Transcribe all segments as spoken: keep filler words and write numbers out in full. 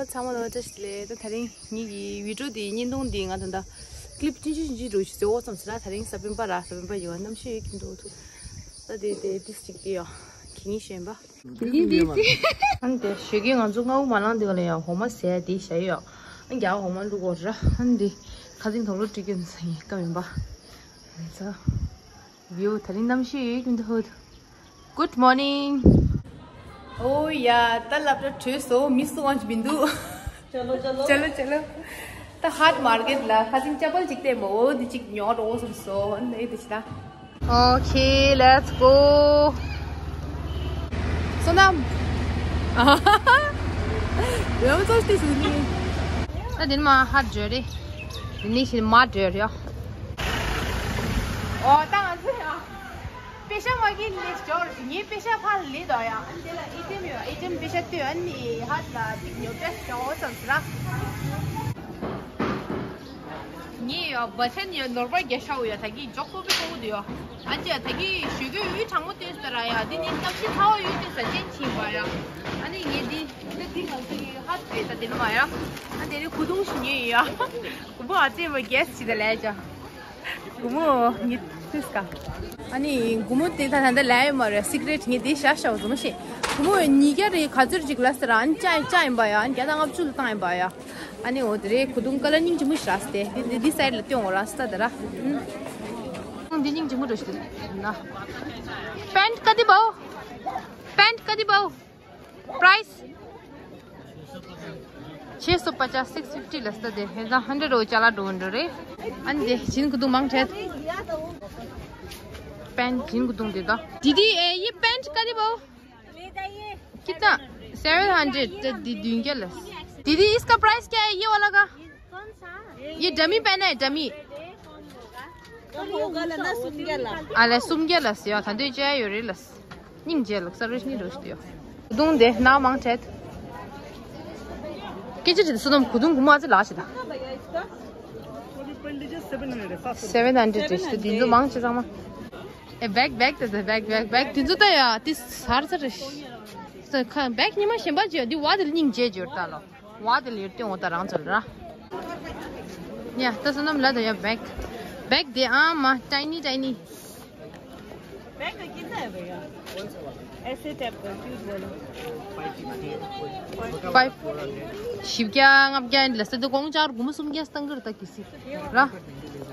ཚང་མ་ལ་བཀྲ་ཤིས་བདེ་ལེགས། ད་དེ་རིང་ངེད་ཀྱི་བི་ཌི་ཡོ་འདི་བརྙན་ཐུང་འདི་ང་ད་ལྟ་ཀི་ལིབ་ཏིན་ཅི་ཞིག་འགྲོ་ཞིག་བཟོ་འོ་ཙམ་ཟེར་ད་དེ་རིང་ས་པན་པ་ར་ས་པན་པ་ཡོད་གནམ་གཤིས་ཡོད་ཀྱི་འདུག་ཐུག་ད་དེ་དེ་ཏིས་ཅིག་དེ་ཡོད་གི་ངེས་ཤེས་པ། དེ་ཡིན་དེ་དེ། ཨ་ནི་དེ་ཞོགས་ཀས་ང་ཚོ་སྔ་པོ་མ་ལངས་དེ་ག་ལ་ཡང་འོ་མ་ཟས་དེ་བཞག་ཡོད། ཨ་ནི་རྒྱ་འོ་མ་བླུག་གོ་ར། ཨ་ནི་དེ་ཁ་སང་དོག་ལོ་སྤྲད་ཀྱི་ཡིན་ས་ཡིན་སྐབས་ཡིན་པ། ང་ཚོ་བིའུ་དེ་རིང་གནམ་གཤིས་ཡོད་ཀྱི་འདུག Good morning. ཨོ་ཡ། ད་སློབ་གྲྭ་གྲོལ་སོང་། མི་སུ་དབང་ཅིག་མི་འདུག་ཅ་ལོ་ཅ་ལོ། ཅ་ལོ་ཅ་ལོ། ད་ཧཊ་མར་ཀེཊ་ལ་ཁ་སང་ཅ་པལ་ཅིག་བལྟས་མོ། འོ་འདི་ཅིག་ཉོ་འགྲོ་བསམ་སོང་། འོ་འདི་ཅིག་ད། Okay, let's go. བསོད་ནམས། ཡོང་ཚོ་སྟེ་སུ་ནི། ད་འདི་ནི་མ་ཧཊ་འགྲོ་རེད། འདི་ནི་ཞིག་མ་འགྲོ་རེད། ཨོ་ད་ང་ཚོ་ཡ། པེ་ཤ་མ་གི་ལས་སྦྱོར་ངའི་པེ་ཤ་ཕར་ལས་དོ་ཡ། ཨ་ནི་དེ་ལ་ཨེ་ཊི་ཨེམ་ཡོད། ཨེ་ཊི་ཨེམ་པེ་ཤ་སྟོན། ཨ་ནི་ཧ་ལ་ཅིག་ཉོ་སྤྲད་སྐྱོ་ཙམ་ཟེར། ངས་ཡ་བ་ཆེན་ཡ་ནོར་བ་རྒྱ་ཤའུ་ཡ་ད་གི་འཇོག་པོ་པི་པོ་དུ་ཡ། ཨ་ཅེ་ད་གི་ཞུ་གི་ཡུལ་དྲང་མོ་སྟོན་ཟེར་ར་ཡ། འདི་ནི་གནམ་གཤིས་ཚ་བ་ཡོད་དེ་ས་ཆེན་ཕྱིན་པ་ཡ། ཨ་ནི་ངས་འདི་འདི་འདི་ང་ཚོ་ཡི་ཧ་ཏེ་ད་འདི་ནི་མ་ཡ། ཨ་དེ་ནི་གུ་དུང་ཞུ་ངེས་ཡ། གུ་བོ་ཨ་ཙེ་བ་གེ་སི་ཅི་ད་ལས་ཅ། གུ་མོ་ངི་ཏིས་ཀ་ཨ་ནི་གུ་མོ་དེ་ད་ད་ད་ལས་ཡོད་མ་རེད། སི་ཀི་རེཊ་ངི་དེ་ཤ་ཤ་བཟོ་མ་ཤེས། གུ་མོ་ཉི་རྒྱ་རེ་ག་ཚོད་ཅིག་ལ་ཟེར་ཨ་ནི་ཅ་ཅ་ཡིན་པ་ཡ། ཨ་ནི་བརྒྱ་དང་ལྔ་བཅུ་ལ་བཏང་ཡིན་པ་ཡ། ཨ་ནི་འོ་དེ་རེད། གུ་དུང་ཀ་ལ་སྙིང་རྗེ་མོ་ཞིག་ར་སྟེ་འདི་འདི་འདི་སའིཌ་ལ་སྟོན་འོ་ར་སྟ་དེ་ར། ཨུམ། འདི་སྙིང་རྗེ་མོ་འགྲོ་ཞིག་དེ་ན། པེན་ཊི་ག་དེ་བའོ། པེན་ཊི་ག་དེ་བའོ། Price? छः सौ पचास, सिक्स फिफ्टी ལ་སྟ་དེ་ཧེ་ད་ཧན་ཌེ་ཌི་འོ་ཅ་ལག་འགྲོ་འགྲོ་རེད། ཨ་ནི་དེ་བྱིན་གུ་དུང་མང་ཆེ། པེན་ཊི་བྱིན་གུ་དུང་དེ་ད། दीदी, ए, ये पैंट का दे भाव? कितना? Seven hundred. तो दी दूंगा लस। दीदी, इसका प्राइस क्या है ये वाला का? ये डमी पहना है, डमी। ཨ་ལས་སུམ་བརྒྱ་ལ་ཟེར་ཡ། ད་འདོད་ཅེ་ཡོད་རེད་ལ། སྙིང་རྗེ་ལགས་ས་རེ་ནི་རོ་ཞིག་ཡོད། གུ་དུང་དེ་ན་མང་ཆེད། སྐད་ཆ་དྲིས་སུ་དམ་གུ་དུང་གུ་མ་ཚེ་ལགས་ཤི་ད། སེ་བེན་ཧན་ཌེ་ཌི་རེད་ཤི་ད། དེ་ཚོ་མང་ཆེ་ཚང་མ། ཨེ་བེག་བེག་དེ་དེ་བེག་བེག་བེག་དེ་ཚོ་ད་ཡ་དེ་སར་ཚ་རེད་ཤི། ས་ཁ་བེག་ཉི་མ་གཞན་པ་ཅི་ཡ་དེ་བ་དེ་སྙིང་རྗེ་བརྗོད་ད་ལོ། वहाँ तो लेटते होता आराम चल रहा। या तो सुनो मिला तो या बैग। बैग दे आ माँ, टाइनी टाइनी। बैग का कितना है भैया? ऐसे टाइप का क्यूट वाला। फ़ाइव। शिव क्या आप क्या लस्ते तो कौन चार घूम सुम क्या स्टंगर तक किसी। रा।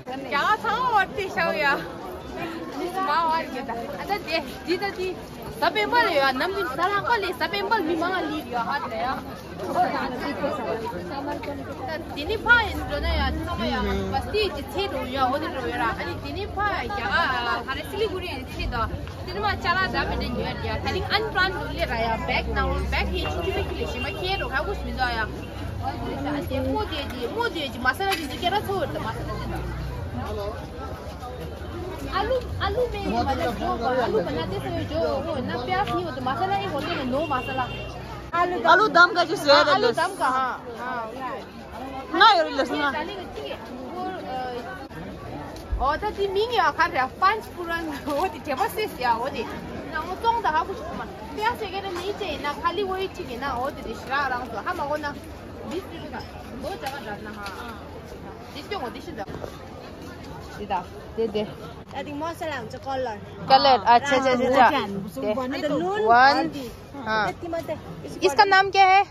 རྒྱ་གར་ཚང་མ་བར་དེ་ཤར་ཡ། མི་སུ་མ་བར་གྱི་ད། ཨ་ད་དེ་དེ་ད་དེ། ས་པན་པ་ལ་ཡ་ནམ་རྒྱུན་ས་ལ་ཀ་ལས་ས་པན་པ་མི་མང་ལི་ཡ་ཧ་ད་ཡ། ད་དེ་ནི་ཕ་ཡིན་འགྲོ་ན་ཡ་ཚང་མ་ཡ་བ་སི་ཊི་གི་ཚེ་འགྲོ་ཡ་འོ་དེ་འགྲོ་ཡ་ར། ཨ་ནི་དེ་ནི་ཕ་ཡ་རྒྱ་གར་ཧ་རེ་སི་ལི་གུ་རི་ཚེ་ད། དེ་ནི་མ་ཅ་ལག་འདྲ་མི་འདྲ་ཉོས་ཡ། ད་རིང་ཨན་པྲན་དུ་སླེབས་ར་ཡ། བེག་ནང་ལོགས་བེག་ཧེ་ཆུང་ཆུང་མི་ཁྱེར་ལེ་ཞིག་མ་ཁྱེར་རོ་ཧ་གོ་ཞིག་མི་འདུག་ཡ། ཨ་དེ་མོ་དེ་དེ་མོ་དེ་ཅི་མ་ས་ལ་དེ་ཅི་ཀེ་ར་ཚོ་བར་དུ་མ་ས་ལ་དེ་ད། आलू, आलू में मतलब जो आलू बनाते समय जो वो है ना, प्याज नहीं होता, मसाला ही होते हैं, नो मसाला। आलू आलू दम का जो सेहत है आलू दम का, हाँ, हाँ। ང་ཡོད་རེད་ལགས་སོ། ང་ཨོ་ད་དེ་མིང་ཡ་ག་རེ། པན་ཅ་པུ་རན། འོ་དེ་དྲེ་པ་སེ་སི་ཡ། འོ་དེ་ནང་ཙོང་ད་ཧ་གོ་ཤི་མ། ཏེ་ཡ་སེ་གེ་རེ་ནི་ཅེ་ཡིན་ན་ཁ་ལི་འོ་ཡི་ཅིག་ཡིན་ན། འོ་དེ་དེ་ཤི་ར་རང་ཚོ་ཧ་མ་གོ་ན། འདི་སི་རི་ཀ་འདོ་ཅ་ག་འདྲ་ན་ཧ། འདི་སྐྱོ་འོ་དེ་ཤི་འདྲ། འདི་ད་དེ་དེ། I think मसाला हुन्छ कलर। कलर, अच्छा, अच्छा, अच्छा, अच्छा। And the नून। वन। हाँ। इसका नाम क्या है?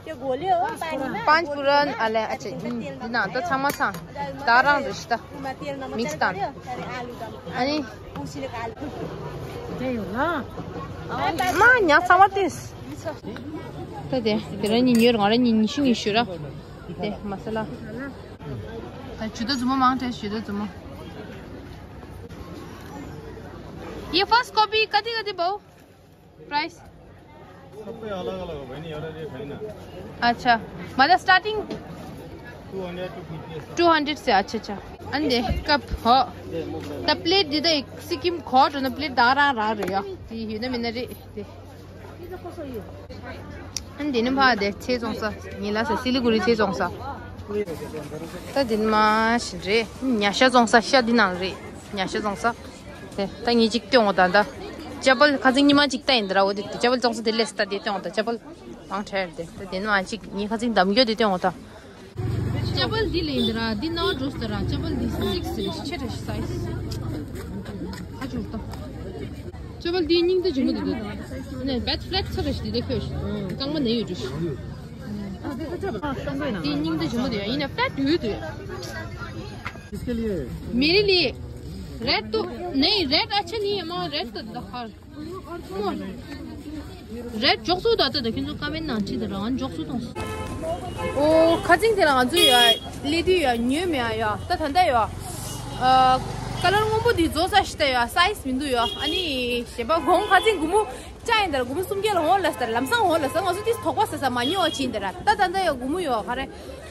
त्यो घोल्यो हो पानीमा। पाँच पुरन, अले, अच्छा, तेलमा दिन त मात्रै हो। छमा छ। दाराङ दृष्ट। तेलमा मिक्स मात्रै तान। गर्यो, अनि आलुदम। अनि उसिनेको आलु। त्यही होला। मा, यहाँ छमा तिस। त दे, तेरा नि निर गरे नि निशु निशु र। दे, मसाला। त जुदा जुमो मांग थे, जुदा जुमो। ये फर्स्ट कॉपी कति कति भाउ? प्राइस? सबै अलग अलग हो बहिनी, एउटा रेट होइन। अच्छा, मतलब starting to hundred to fifty छ। टू हन्ड्रेड से। अच्छा, अच्छा। अनि दे कप हो। त प्लेट दिँदा सिक्किम खट हुन प्लेट धारा राख्यो। ती हिँड्न मिल्न रे। अनि दिन भा दे छे जोंसा। निला से सिलिगुडी छे जोंसा। त दिनमा सिरे न्यासा जोंसा, स्या दिनाङ रे। न्यासा जोंसा। ད་ངས་ཅིག་སྟོན་འོ་ད་ད། ཅ་པལ་ཁ་སང་ཉི་མ་ཅིག་ལྟ་ཡིན་ད་ར། འོ་དེ་ཅ་པལ་ཙོང་ས་དེ་ལས་ད་དེ་སྟོན་འོ་ད་ཅ་པལ། མང་དྲགས་རེད་དེ། ད་དེ་ནི་མ་གཅིག་ངས་ཁ་ཚིག་འདམ་རྒྱུ་དེ་སྟོན་འོང་ད། ཅ་པལ་འདི་ལེན་འདི་ར་འདི་ནང་འགྲོ་སྟ་ར། ཅ་པལ་འདི་སིག་སི་རེད། ཆེ་རེད་སའི་ཛི། ཁ་ཆུར་ཏོ། ཅ་པལ་འདི་སྙིང་རྗེ་མོ་འདུག་ད། ནས་བེད་ཕ་ལེཊ་ཚ་རེད་འདི་དེ་ཁོས་རྐང་པ་ནས་ཡོད་འགྲོ། འདི་སྙིང་རྗེ་མོ་འདུག་ཡ། ཡིན་ན་ཕ་ལེཊ་ཡོད་འདུག་ཡ། इसके लिए मेरे लिए रेड तो नहीं, रेड अच्छा नहीं है माँ, रेड तो दिखाओ। रेड འཇོག་སུ་ད་ད་ད་ཁྱོད་ཚོ་ཀ་མེན་ནང་ཁྲིད་དེ་རང་འཇོག་སུ་གཏོང་། ཨོ་ཁ་ཚིག་དེ་ལ་ང་ཚོ་ཡ་ལེ་དུས་ཡ་ཉོས་མེད་ཡ། ད་ད་ད་ཡ་ཨ་ཀ་ལར་སྔོན་པོ་འདི་རྫོགས་ས་ཞིག་ད་ཡ་སའི་ཛི་མི་འདུག་ཡ། ཨ་ནི་གཞན་པ་གོང་ཁ་ཚིག་སྒོར་མོ་ཅག་ཡིན་ད་ར་སྒོར་མོ་སུམ་བརྒྱ་ལ་འོང་ལ་ས་ད་ལམ་སང་འོང་ལ་ས། ང་ཚོ་དེ་དོགས་པ་ཟ་ས་མ་ཉོ་བ་ཕྱིན་ད་ར། ད་ད་ད་ཡ་སྒོར་མོ་ཡོད་ག་རེ།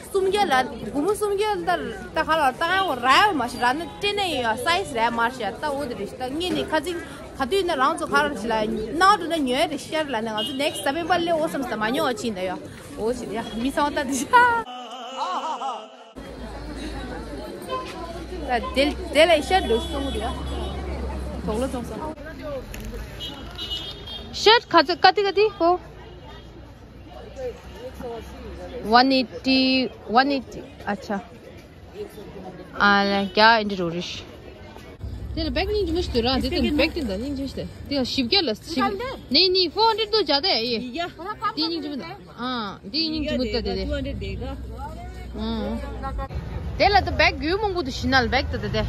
སུམ་བརྒྱ་ལ་སྒོར་མོ་སུམ་བརྒྱ་ལྟར་ད་ག་ལ་ད་ག་འོ་ར་ཡ་མ་ཤི་ར་ན་ཏྲེ་ན་ཡ་སའི་ཛི་ར་མ་ཤི་ཡ། ད་འོ་དེ་རེ་ཤི་ད་ངས་ནི་ཁ་ཚིག་ག་དུས་ན་རང་ཚོ་ག་ར་ཤི་ལ་ནང་དུ་ན་ཉོས་རེ་ཤར་ལ་ནི་ང་ཚོ་ནེག་སི་སེ་པེན་པར་ལེ་འོ་སམ་སི་ད་མ་ཉོ་བ་ཕྱིན་ད་ཡ། འོ་ཤི་ཡ་མི་ཚང་ད་དི་ཤ། ད་དེ་དེ་ལ་ཤར་འགྲོ་སོང་གི་ཡ། དོག་ལོ་ཚོང་ས། ཤར་ཁ་ཚིག་ཀ་ཏི་ཀ་ཏི་ཧོ། ཝན་ཨེ་ཊི། ཝན་ཨེ་ཊི། ཨ་ཆ། ཨ་ལ་ཀྱ་ཨིན་ཌི་རོ་རིཤ། དེ་ལ་བེག་སྙིང་རྗེ་མོ་ཞིག་འདུག་ར། དེ་དེ་བེག་དེ་འདྲ་སྙིང་རྗེ་མོ་ཞིག་འདུག་དེ་ལ་བཞི་བརྒྱ་ལ་བཞི་བརྒྱ། ནས་ནི་ཕོར་ཧན་ཌེ་ཌི་དོ་བྱ་དེ་ཡེ། དེ་སྙིང་རྗེ་མོ་འདུག་ཨ་དེ་སྙིང་རྗེ་མོ་འདུག་དེ་དེ། ཨ་དེ་ལ་དུ་བེག་རྒྱུ་མང་པོ་འདུག་ཤི་ན་ལ་བེག་དེ་དེ་དེ།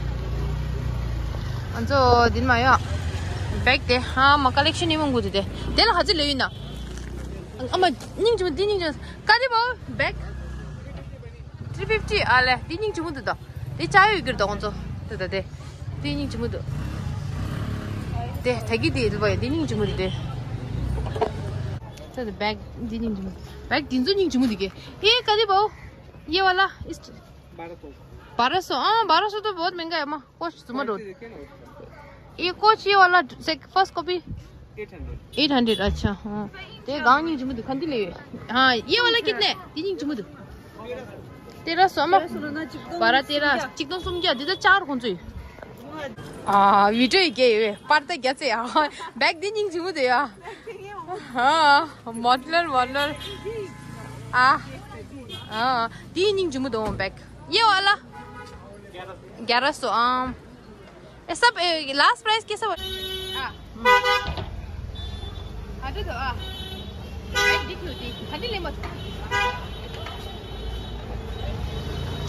ང་ཚོ་དེ་ནི་མ་ཡོད། བེག་དེ་ཧ་མ་ཀ་ལེག་ཤན་ནི་མང་པོ་འདུག་དེ། དེ་ལ་ཧ་ཅི་ལེ་ཡིན་ན། ཨ་མ་སྙིང་རྗེ་མོ་དེ་སྙིང་རྗེ་མོ་ཀ་དེ་བོ་བེག། ཐི་རི་ཕིབ་ཊི། ཨ་ལེ། འདི་སྙིང་རྗེ་མོ་འདུག་ད། དེ་ཅ་ཡོད་གྱུར་ད་ཁོང་ཚོ། ད་ད་དེ། དེ་སྙིང་རྗེ་མོ་འདུག་དེ་ད་གི་དེ་ལ་བ་ཡ་དེ་སྙིང་རྗེ་མོ་འདུག་དེ། ད་ད་བེག་འདི་སྙིང་རྗེ་མོ། བེག་འདི་ཚོ་སྙིང་རྗེ་མོ་འདུག་གི། ཨེ་ཀ་དེ་བོ། ཡེ་བ་ལ། ཨིས། बारह सौ। हाँ, बारह सौ तो बहुत महंगा है अम्मा। कुछ मत लो। ये कुछ ये वाला से first copy. Eight hundred. Eight hundred, अच्छा। हाँ। ते गांव नहीं जुमदु खंदी ले। हाँ, ये वाला कितने? तीन जुमदु। तेरह सौ अम्मा। बारह, तेरह। चिकन सुम क्या? दीदा चार कौन सी? 아, 위저이 게, 왜? 빠르다 겠지? 아, 백 디닝 주무대요. 아, model, model. 아, 아, 디닝 주무도 백. ये वाला ग्यारह सौ। आम। ये सब, ए, लास्ट प्राइस कैसा हुआ? हाँ। हाँ, तो, हाँ। हाँ, दिख लो, दिख। हाँ, दिख ले मत।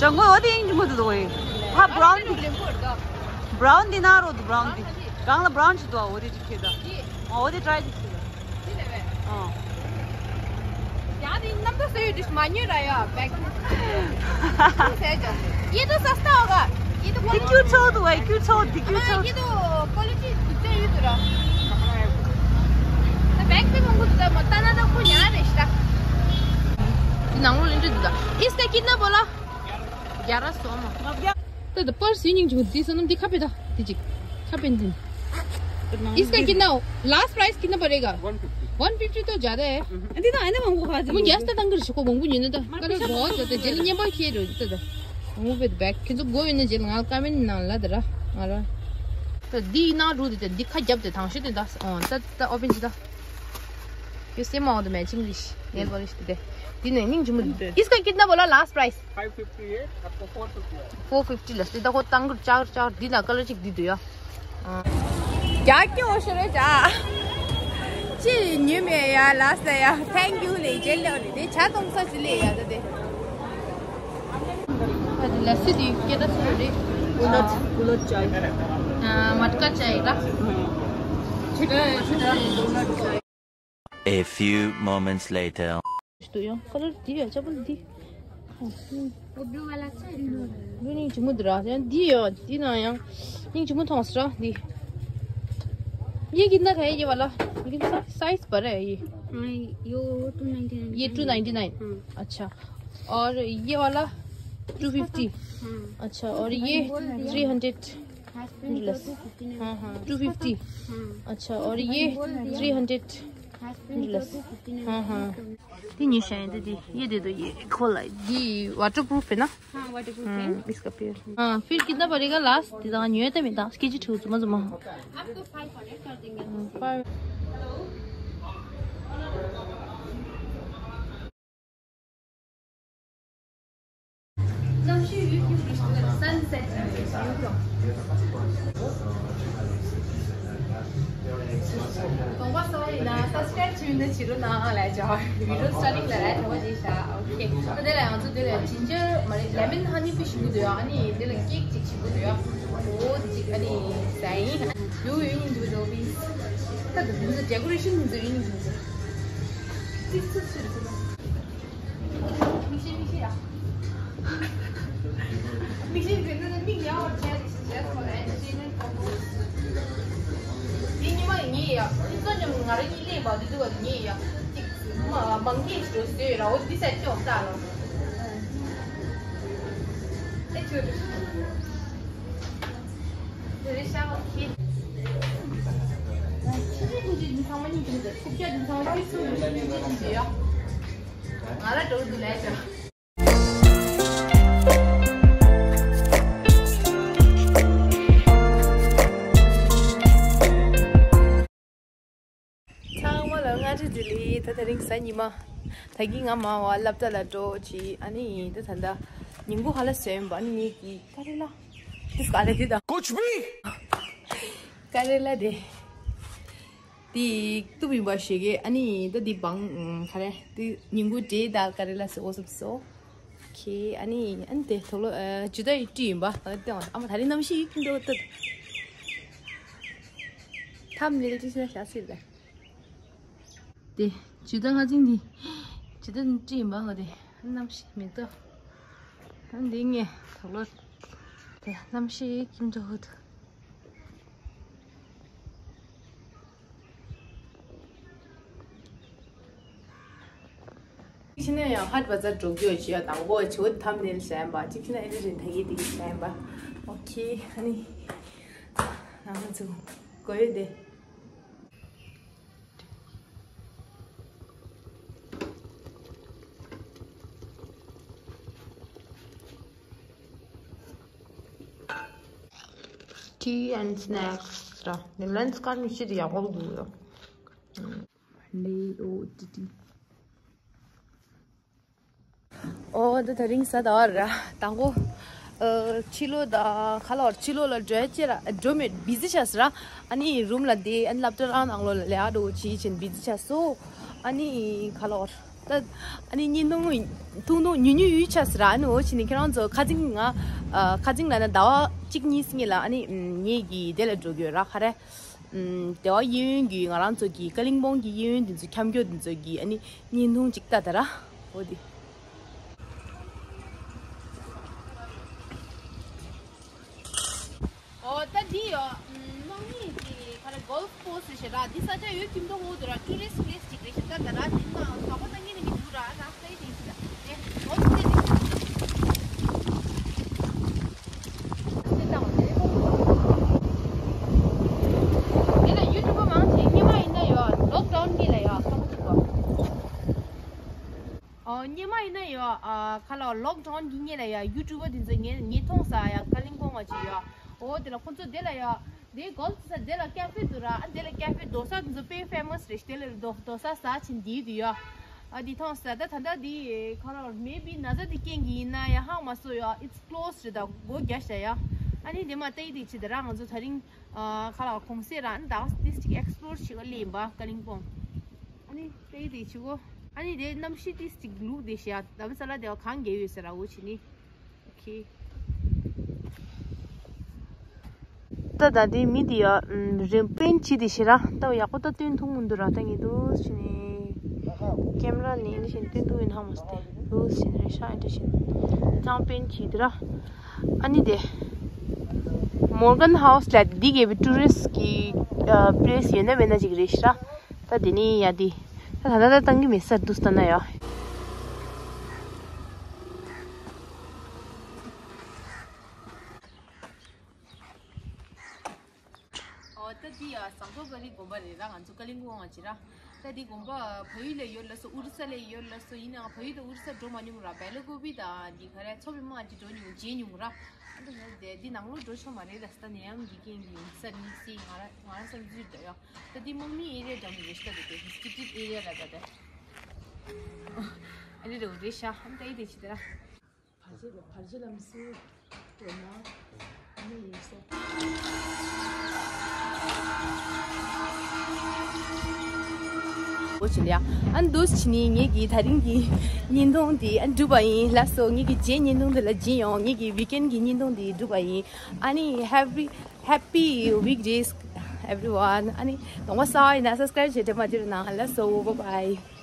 ཅང་གོ་འོ་དེ་ཡིན་གྱི་མི་འདུག་འོ་ཡིན། ཧ་བྷ་རའུན་དེ། བྷ་རའུན་དེ་ན་རོ་དུ་བྷ་རའུན་དེ། གང་ལ་བྷ་རའུན་ཞིག་འདུག་འོ་དེ་ཅིག་ཁྱེད་ད། ཨ་འོ་དེ་ཊ་རའི་ཅིག་ཁྱེད་ད། यार इन नंबर से डिश मानियो रहा यार बैग। ये तो सस्ता होगा। ये तो क्यों छोड़ दो भाई, क्यों छोड़ दी, क्यों छोड़? ये तो क्वालिटी चाहिए तो रहा। तो बैग पे मंगू तो मत आना तो कोई यार रिश्ता। इसका कितना बोला? ग्यारह सौ में। तो पर्स यूनिंग जो दी सनम दिखा पे था। दीजिए। खा पे दिन। इसका कितना हो? लास्ट प्राइस कितना पड़ेगा? One fifty. वन फिफ्टी तो ज्यादा है। दीदा है ना मंगू खा। मुझे गैस तो तंग कर सको मंगू नहीं ना था। कल बहुत ज्यादा जेल ने बार किए रो तो था। मंगू पे बैग किंतु गो इन्हें जेल ना का में ना ला दरा। आला। तो दी ना रू दे दिखा जब दे थांशे दे दस। ओ तो तो ओपन दीदा। ये सेम ऑल द मैचिंग रिश। नेल पॉलिश दे। दी नहीं नहीं जुमल। इसका कितना बोला लास्ट प्राइस? फाइव फिफ्टी है, आपको फोर फिफ्टी है। फोर फिफ्टी लस्ती दा को तंग चार चार दी ना कलर चिक दी दो या। क्या क्यों हो शुरू जा? ची nyumi ya last ya thank you le jelle de cha tong sa le ya de. लस्सी दी के दस रे। उलट उलट चाय। हाँ, मटका चाय का। छोटा छोटा उलट चाय। A few moments later. तो यहाँ कलर दिया चप्पल दी। वो ब्लू वाला अच्छा है। ब्लू नहीं जुमु दरा यार दी यार दी ना यार। नहीं जुमु थोड़ा सा दी। ये कितना का है ये वाला? लेकिन सा-, साइज बड़ा है ये। हाँ, यो टू नाइंटी नाइन। ये टू नाइंटी नाइन। हाँ। अच्छा। और ये वाला टू फिफ्टी। हाँ। अच्छा, और ये थ्री हंड्रेड। हाँ, हाँ, टू फिफ्टी। हाँ। अच्छा, और ये थ्री हंड्रेड। हाँ, हाँ। ती न्यू शायद ती, ये दे दो, ये खोला, ये वाटरप्रूफ है ना? हाँ, वाटरप्रूफ है। हम्म, इसका पेयर। हाँ, फिर कितना पड़ेगा लास्ट? ती ता न्यू है तो मैं दस केजी ठूस मत मा। आपको फाइव हंड्रेड कर देंगे। हम्म, five. Sunset view. གདོང་པ་གསར་པ་ཡིན་ན་subscribe བྱེད་མི་འདི་བྱེད་རོགས་གནང་ལབ་བྱ་བ། Video starting ལ་ར་བྱ་བ་བྱེད་བྱ། Okay. ད་དེ་ལ་ང་ཚོ་དེ་ལ་ginger མ་རེད། Lemon honey པི་ཞིམ་པོ་འདུག་ཡ། ཨ་ནི་དེ་ལ་cake ཅིག་ཞིམ་པོ་འདུག་ཡ། འོ་དེ་ཅིག་ཨ་ནི་ཟ་ཡིན། View ཡོད་ཡིན་འདུག་འགྲོ་བི། ད་དེ་ཚོ་decoration འདི་ཚོ་ཡོད་ཡིན་འདུག་ཅིག་ཚུར་ཚུར་ཚུར། མིག་ཤེལ་མིག་ཤེལ་ཡ། མིག་ཤེལ་དེ་ནི་མིག་ཡག་པར་བྱས་ཏེ་བྱས་སོང་ལ་ཨེ་ཤེས་ནི། དེ་ཉི་མ་ཡིན་ངེས་ཡ། དེ་ཚོ་ཉམས་ང་རང་གཉིས་ལས་པ་དེ་ཚོ་ཡིན་ངེས་ཡ། ཅིག་མ་མང་གིས་ཞོ་ཟོས་ར་འོ་འདི་ས་ཅོག་ལྟ་ལ། ཨེ་ཆོས་རེད། དེ་རེད་ཤག་ཁྱི། ཁྱི་རེད་འདི་འདི་ཚང་མ་གཉིས་འདི་འདི་ཁུག་ཀྱ་འདི་ཚང་མ་ཁྱི་ཚོ་རེད་འདི་འདི་འདི་ཡ། ང་ལ་འགྲོ་འདུག་ལས་ཀྱང་། ཚང་མ་ལ་སྔ་དྲོ་བདེ་ལེགས། ད་དེ་རིང་གཟའ་ཉི་མ། ད་གིན་ང་མ་བ་སློབ་གྲྭ་ལ་འགྲོ་བྱས། ཨ་ནི་ད་ད་ད་ཉིན་གུང་ཧ་ལ་སོན་པ། ཨ་ནི་ངེད་ཀྱི་ཀ་རེ་ལ་དེ་ཀ་རེ་དེ་ད་कुछ भी ཀ་རེ་ལ་དེ། དེ་གཏུབ་ཡིན་པ་ཞིག་གི། ཨ་ནི་ད་དེ་བང་ཁ་རེ་དེ་ཉིན་གུང་དེ་ད་ཀ་རེ་ལ་སོ་སོ་སོ། ཁེ་ཨ་ནི་ཨ་ནི་དེ་དོག་ལོ་ཇི་ལྟར་ཡིན་བྲིས་ཡིན་པ། ཨ་ནི་ཨ་མ་ད་རིང་གནམ་གཤིས་ཡིན་འགྲོ་ད། ཐམ་ནེལ་ཅི་ཞིག་ན་བཞག་སྲིད་ལ། དེ་ཇི་ལྟར་ང་ཚིག་འདི་ཇི་ལྟར་བྲིས་ཡིན་པ། ཨ་དེ་གནམ་གཤིས་མེ་ཏོག་ཨ་འདི་ངས་དོག་ལོ་དེ་གནམ་གཤིས་ཡིན་འགྲོ་ད། ཕྱི་ནས་ཡང་ཧཊ་བ་ཛར་འགྲོ་རྒྱུ་ཡོད་ཅེས་དང་པོ་ཆུ་བོ་ཐམ་ནེལ་གཞན་པ་གཅིག་ཕྱི་ནས་ཨེ་རི་རིན་ཐ་གི་དེ་གི་གཞན་པ། ཨོ་ཁེ། ཨ་ནི་ང་ཚོ་གོ་ཡོད་དེ། Tea and snacks ར། ནི་ལན་སི་ཀར་མི་ཤེས་ཡག་པོ་འདུག་ཡ། ལེ་ཨོ་ཏི་ཏི། ཨོ་ད་དེ་རིང་གཟའ་ཟླ་བ་ར། དང་པོ་ཨ་ཕྱི་ལོགས་ད་ཁ་ལོར་ཕྱི་ལོགས་ལ་འགྲོ་ཡ་ཅེ་ར་འགྲོ་མེད་བི་ཟི་ཆགས་སི་ར། ཨ་ནི་རུམ་ལ་བསྡད། ཨ་ནི་སློབ་གྲྭ་རང་ནང་ལོགས་ལ་ལས་ཨ་འགྲོ་བྱེད་ཅིན་བི་ཟི་ཆགས་སོ། ཨ་ནི་ཁ་ལོར་ད་ཨ་ནི་བརྙན་ཐུང་ཐུང་ཐུང་ཉུང་ཉུང་ཡུལ་ཆགས་སི་ར། ཨ་ནི་འོ་བྱེད་ནི་ཁྱེད་རང་ཚོ་ཁ་ཚིག་ང་ཨ་ཁ་ཚིག་ལ་ན་ཟླ་བ་གཅིག་གཉིས་སྔོན་ལ་ཨ་ནི་ངེད་ཀྱི་དེ་ལ་འགྲོ་གི་ཡོད་ར། ཁ་རེ། ཨམ། དེ་བ་གཡས་གཡོན་གྱི་ང་རང་ཚོ་གི་ཀ་ལིང་པོང་གི་གཡས་གཡོན་དེ་ཚོ་འཁྱམ་སྐྱོ་དེ་ཚོ་གི་ཨ་ནི་བརྙན་ཐུང་ཅིག་ལྟ་ད་ར། འོ་དེ། ཨོ་ད་འདི་ཡོ། ཨམ། དམག་མི་གི་ཁ་ར་གོལ་ཕ་ཀོར་སི་ཞེ་དྲག་འདི་ས་ཆ་ཡོད་ཀྱི་མདོག་འོ་དེ་ར་ཊུ་རི་སི་ཊི་པི་ལེ་སི་ཅིག་རེད་ཤག་ད་ད་ར་འདི་མ་ཟ་ཁོ་ད་ངེད་ནི་མི་འདུག་ར་ད་ས་ཡི་དེ་ཞིག་ད་ཨེ་གོལ་ཕ་ཀོར་སི་དེ་ཞིག་ད། ངེད་ལ་ཡུ་ཊུབ་པ་མང་ཆེ་སྔོན་མ་ཡིན་ན་ཡོད་ལོག་ཌའུན་གྱི་ལ་ཡོད་ཁ་མ་ཐུབ་པ། ཨོ་སྔོན་མ་ཡིན་ན་ཡོད་ཨ་ཁ་ལ་ལོག་ཌའུན་གྱི་སྔོན་ལ་ཡོད་ཡུ་ཊུབ་པ་དེ་ཚོ་ངས་ངས་མཐོང་ས་ཡ་ཀ་ལིང་པོང་ང་ཅི་ཡོད། ཨོ་དེ་ལ་ཁོ་ཚོ་དེ་ལ་ཡོད་དེ་གོལ་ས་དེ་ལ་ཀ་ཧྥེ་འདུག་ར། ཨ་དེ་ལ་ཀ་ཧྥེ་རྡོ་ས་དེ་ཚོ་དཔེ་ཕེ་མ་སི་རེད་ཤག་དེ་ལ་རྡོ་རྡོ་ས་ཟ་ཆེན་དེ་དུ་ཡོད། ཨ་དེ་མཐོང་ས་ད་ད་ད་དེ་ཁ་ལ་མེ་བི་ན་ཚ་དེ་རྐྱེན་གྱིས་ཡིན་ན་ཡ་ཧང་མ་སོ་ཡོད། It's closed རེད་ད་སྒོ་རྒྱག་ཤག་ཡ། ཨ་ནི་དེ་མ་ལྟ་ཡི་དེ་ཅི་དེ་ར་ང་ཚོ་ད་རིང་ཨ་ཁ་ལ་གུང་སེང་ར་ཨ་ནི་ད་ཏིས་ཅིག་ཨེག་སི་པོ་ལོར་བྱེད་ག་སླེབས་ཡིན་པ་ཀ་ལིང་པོང་། ཨ་ནི་ལྟ་ཡི་དེ་ཅི་གོ། ཨ་ནི་དེ་གནམ་གཤིས་ཏིས་ཅིག་ལུག་དེ་ཤག་ཡ་ད་བི་ས་ལ་དེ་བ་གངས་རྒྱག་ཡོད་ཟེར་ར་འོ་བྱེད་ནི། ཨོ་ཁེ། ད་ད་དེ་མི་དེ་ཡ་རེ་པེན་ཅི་དེ་ཤི་ར་ད་ཡག་པོ་ད་སྟོན་ཐུང་མི་འདུག་ར། ད་ངེད་དུ་ཕྱིན་ནས་ཀེམ་ར་ནས་འདི་བཞིན་སྟོན་ཐུང་ཡིན་ཧ་མ་སྟེ་དུ་ཕྱིན་རེ་ཤ་ཨེ་འདྲ་བཞིན་ཚང་པེན་ཅི་དེ་ར། ཨ་ནི་དེ་མོར་གན་ཧའུ་སི་ལ་འདི་གས་པའི་ཊུ་རི་སི་གི་པི་ལེ་སི་ཡོད་ན་མེད་ན་ཅིག་རེད་ཤི་ར། ད་དེ་ནས་ཡ་དེ་ད་ད་ད་ད་བཏང་གི་མེད་ས་འདུག་ལྟ་ན་ཡ། ཨོ་ད་འདི་ཡ་ཟངས་མདོག་དཀར་རིའི་དགོན་པ་རེད་ར། ང་ཚོ་ཀ་ལིང་པོང་ང་ཅི་ར། ད་འདི་དགོན་པ་བལ་ཡུལ་ལ་ཡོད་ལ་སོ་ཨོ་རི་ས་ལ་ཡོད་ལ་སོ་ཡིན་ནའང་བལ་ཡུལ་དང་ཨོ་རི་ས་འགྲོ་མ་མྱོང་ར། སྦེལ་ཀོབ་པི་དང་འདི་ག་རེ་མཚོ་པདྨ་ང་ཅི་འགྲོ་མྱོང་མཇལ་མྱོང་ར། ཨ་ད་ངས་དེ་འདི་ནང་ལོགས་འགྲོ་ཆོག་མ་རེད་ལ་ས་ད་ནད་ཡམས་འདི་རྐྱེན་གྱིས་ཡིན་ས་མི་སྲིད། ང་ར་ང་ར་བསམ་ཚུལ་འདྲ་ཡོད། ད་འདི་དམག་མི་ཨེ་རི་ཡ་འདྲ་མི་རེད་ཤག་ད་དེ་རེ་སི་ཊི་རིག་ཊེཌ་ཨེ་རི་ཡ་ར་ད་ད། ཨ་རི་རེ་རེད་ཤག་ཨ་ད་ཨེ་དེ་ཅི་ད་ར། བར་ཆད་ལམ་སུ་འགྲོ་ན་ཨ་ནི་སོ། འོ་ཆེ་ལ་ཡ། ཨ་ནི་འདུག་སེ་བྱས་ནས་ངེད་ཀྱི་ད་རིང་གི་བརྙན་ཐུང་དེ་ཨ་ནི་གྲུབ་པ་ཡིན། ལགས་སོ། ངེད་ཀྱི་རྗེས་བརྙན་ཐུང་དེ་ལ་མཇལ་ཡོང་། ངེད་ཀྱི་ཝིག་ཨེན་གྱི་བརྙན་ཐུང་དེ་གྲུབ་པ་ཡིན། ཨ་ནི་happy happy weekdays everyone. ཨ་ནི་གདོང་པ་གསར་པ་ཡིན་ན་སབ་སི་ཀ་རེབ་བྱེད་དྲན་མ་བརྗེད་རོགས་གནང་། ལགས་སོ། bye bye.